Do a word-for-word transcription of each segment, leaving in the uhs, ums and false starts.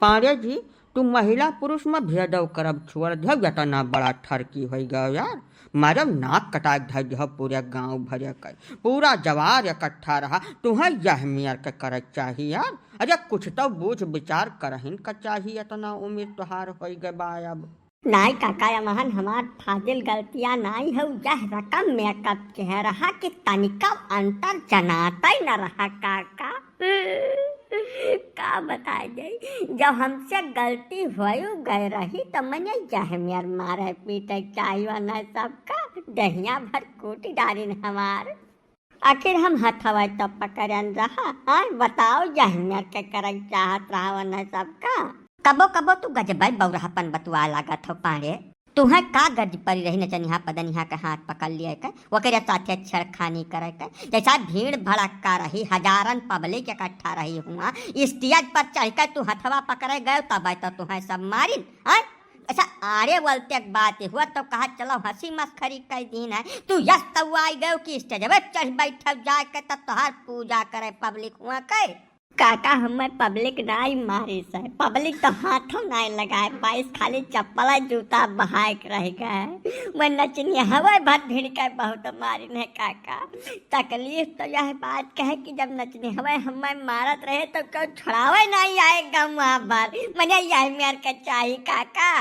अरे जी, तू महिला पुरुष में भेदव करब छोड़ देव, इतना बड़ा ठरकी होइ गयो यार। मारब नाक कटाइ धइ देव पूरे गाँव भरे के, पूरा जवार इकट्ठा रहा, तुहें यह मेर के करे चाही यार। अरे कुछ तो बूझ विचार करहिन का चाही, इतना उम्र तोहार होइ गए बा अब। नाई काका, अमहन हमार फाजिल गलतिया नाई है, यह रकम मेकअप के है रहा कि तनिका अंतर जनाता ही न रहा काका। का बताए जाई, जब हमसे गलती होयु गए रही तो मने यह मेर मारे पीटे चाहिए न सबका, दहिया भर कूटी डारिन हमार। आखिर हम हथवा तो पकड़न रहा, आय बताओ यह मेर के करक चाहत रहा न सबका। कबो कबो तू गजबै बौरहपन बतुआ लागत हो पाड़े। तुहें का गर्ज परी रही नचनिहा पदनिहा के हाथ पकड़ लिए के, ओकरे साथे छेड़खानी करे के? जैसा भीड़ भड़क्का रही, हजारन पब्लिक इकट्ठा रही हुआ, स्टेज पर चढ़ के तू हथवा पकड़े गए, तब तो तुहें सब मारिन, आय? अच्छा, आरे वलते के बात हुआ तो कहा चलो हंसी मस्खरी कई दिन है, तू यस तउआई गयो कि स्टेजवे चढ़ बैठव जाए के तब तोहार पूजा करे पब्लिक हुआ के। काका, हमें पब्लिक नाई मारिस है, पब्लिक तो हाथों नाई लगाए पाइस, खाली चप्पल जूता बहाए के रह गए। वह नचनिहवे भर भिड़ के बहुत मारिन है काका। तकलीफ तो यह बात के है कि जब नचनिहवे हमें मारत रहे तो क्यों छुड़ावे नाई आए गौवा भर। मने यह मेर के चाही काका।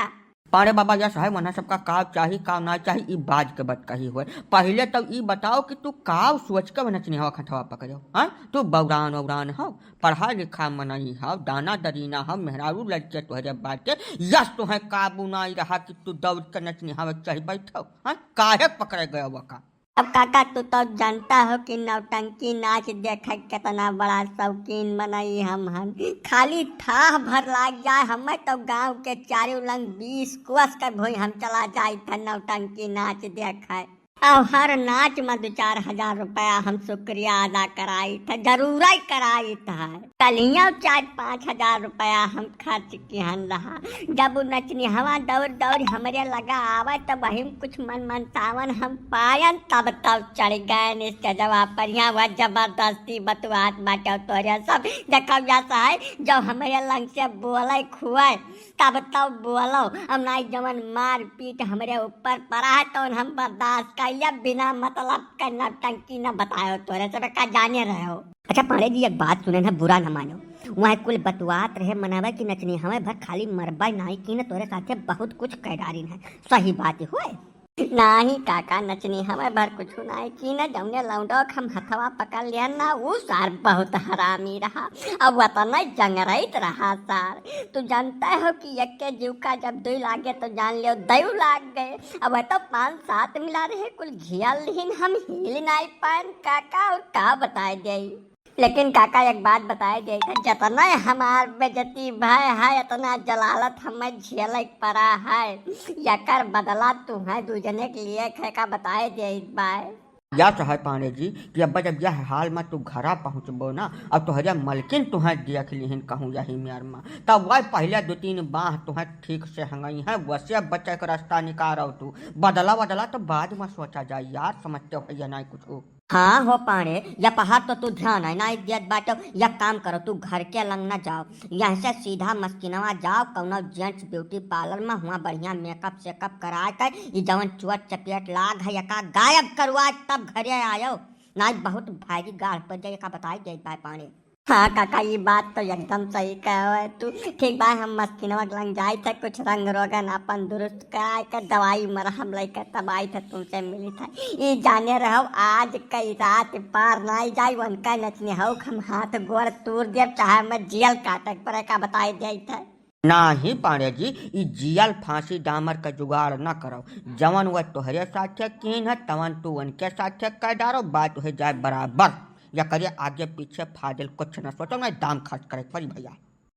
पाड़े बाबा, यस है, वना सबका का चाही, का ना चाही, ई बाज के बत कही हुए। पहिले तो ई बताओ कि तू का सोच के नचनिहवा खथवा पकड़ो, हाँ? तू बौरान औरान हो, पढ़ा लिखा मनई हो, दाना दरीना हो, मेहरारू लड़के तोहरे बाटे, यस तुहें काबू नाई रहा कि तू दौड़ के नचनिहवा चढ़ बैठो, हाँ? काहे पकड़े गयो वका? अब काका, तू तो जानता हो कि नौटंकी नाच देखे के कितना बड़ा शौकीन मनई हम हन। खाली थाह भर लाग जाए, हमें तो गांव के चारों लंग बीस कोस के भुई हम चला जाइत है नौटंकी नाच देखे। और हर नाच में दो चार हजार रुपया हम शुक्रिया अदा कराइत है, जरूर ही कराइत है। कलियों चार पाँच हजार रुपया हम खर्च किहन रहा। जब उ नचनिहवा दौड़ दौड़ हमरे लगा आवे, तब वही में कुछ मन मनसावन हम पायन, तब तब चढ़ गए स्टेजवा पर। यहाँ वह जबरदस्ती बतुआत बाटे तोरे सब। देखो यस है, जब हमरे लंग से बोले खुए, तब तब बोलो। हम नाई जवन मार पीट हमरे ऊपर पड़ा है, तो हम बर्दाश्त कर लिया, बिना मतलब के नौटंकी न बतायो तोरे सब का जाने रहो। अच्छा पांड़े जी, एक बात सुने न, बुरा न मानो। वहाँ कुल बतुआत रहे मनवा कि नचनिहवे भर खाली मरबा नाई की न, तोरे साथे बहुत कुछ कै डारिन है। सही बात हुए? नाही काका, नचनिहवे भर कुछ नाई की न, जौने लौंडो के हम हथवा पकड़ लिया ना, उ सार बहुत हरामी रहा। अब वतना जंगरैत रहा सार। तू जानता हो कि एक के जीव का जब दुई लागे तो जान लियो दयू लाग गए। अब वह तो पाँच सात मिला रहे, कुल घियल लिहिन, हम हिल नाई पाएन काका, और का बताए देई। लेकिन काका, एक बात बताए देई, जतना हमार बेइज्जती भय है, इतना जलालत हमें झेले के पड़ा है, यकर बदला तुम्हें दू जने के लिए खे का बताए देई बाय। यस है पांड़े जी कि अब जब यह हाल में तू घरा पहुँचबो ना, अब तोहरे मलकिन तुहें देख लिहिन कहूँ यही मेर में, तब वह पहले दो तीन बाह तुहें ठीक से हंगई है, वसे बचे के रास्ता निकारो तू। बदला बदला तो बाद में सोचा जाए यार, समझते हो भैया नहीं कुछ। हाँ हो पांड़े, यह पहाड़ तो तू ध्यान है ना दियत बाटो। यह काम करो, तू घर के लंग ना जाओ, यहाँ से सीधा मस्किनवा जाओ, कौनो जेंट्स ब्यूटी पार्लर में हुआ बढ़िया मेकअप सेकअप कराए के, ई जवन चुअट चपेट लाग है, यका गायब करवा, तब घरे आयो, नाई बहुत भारी गाढ़ पड़ जाए, यका बताई जाए बाय पांड़े। हाँ काका, ई बात तो एकदम सही कहो है तू। ठीक बा, हम मस्किनवा के लंग जाइत है, कुछ रंग रोगन अपन दुरुस्त कराए के, दवाई मरहम लेके तब आइत है, तुमसे मिलित है। ई जाने रहो, आज कई रात पार नाई जाई, उनका नचनिहवा के हम हाथ गोड़ तूर देब, चाहे मैं जेल काटे के पड़े, का बताई देइत है। नाही पांड़े जी, ई जियल फांसी डामर का जुगाड़ न करो। जवन वह तोहरे साथे कीन है, तवन तू उनके साथे कर डारो, बात हो जाए बराबर। या करिए आगे पीछे फाजिल कुछ न सोचो, नहीं दाम खर्च करे के पड़ी भैया।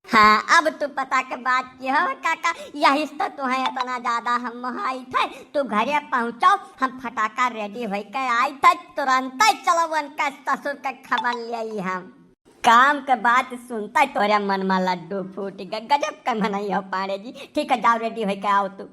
हाँ, अब तू पता के बात की हो काका, यही से तो तुहें इतना ज्यादा हम मोहाई थे। तू घरे पहुँचो, हम फटाका रेडी होई के आई थे, तुरंत ही चलो उनका ससुर के खबर ले आई हम। काम के बात सुनता ही तोरे मन में लड्डू फूट गए। गजब के मनई हो पांड़े जी। ठीक है, जाओ रेडी होके आओ तू।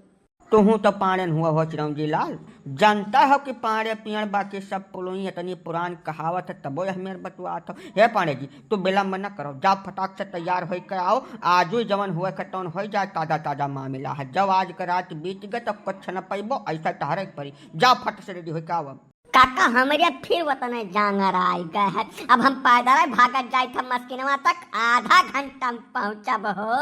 तुहूँ तो पाड़ेन हुआ हो चिरौंजी लाल, जानता हो कि पाड़े पियण बाकी सब पुलुई, इतनी पुरान कहावत है, तबो यह मेर बतुआत हो। हे पाड़े जी, तू विलम्ब न करो, जाओ फटाक से तैयार होई के आओ, आजू जवन हुए के तवन होई जाए, ताजा ताजा मामला है। जब आज के रात बीत गए तो कुछ न पैबो, ऐसा ठहरे के पड़ी। जाओ फट से रेडी होई के आओ अब। काका, हमरे फिर वतने जांगर आइ गए है। अब हम पैदल भागत जाइत हम मस्किनवा तक, आधा घंटा में पहुँचब हो।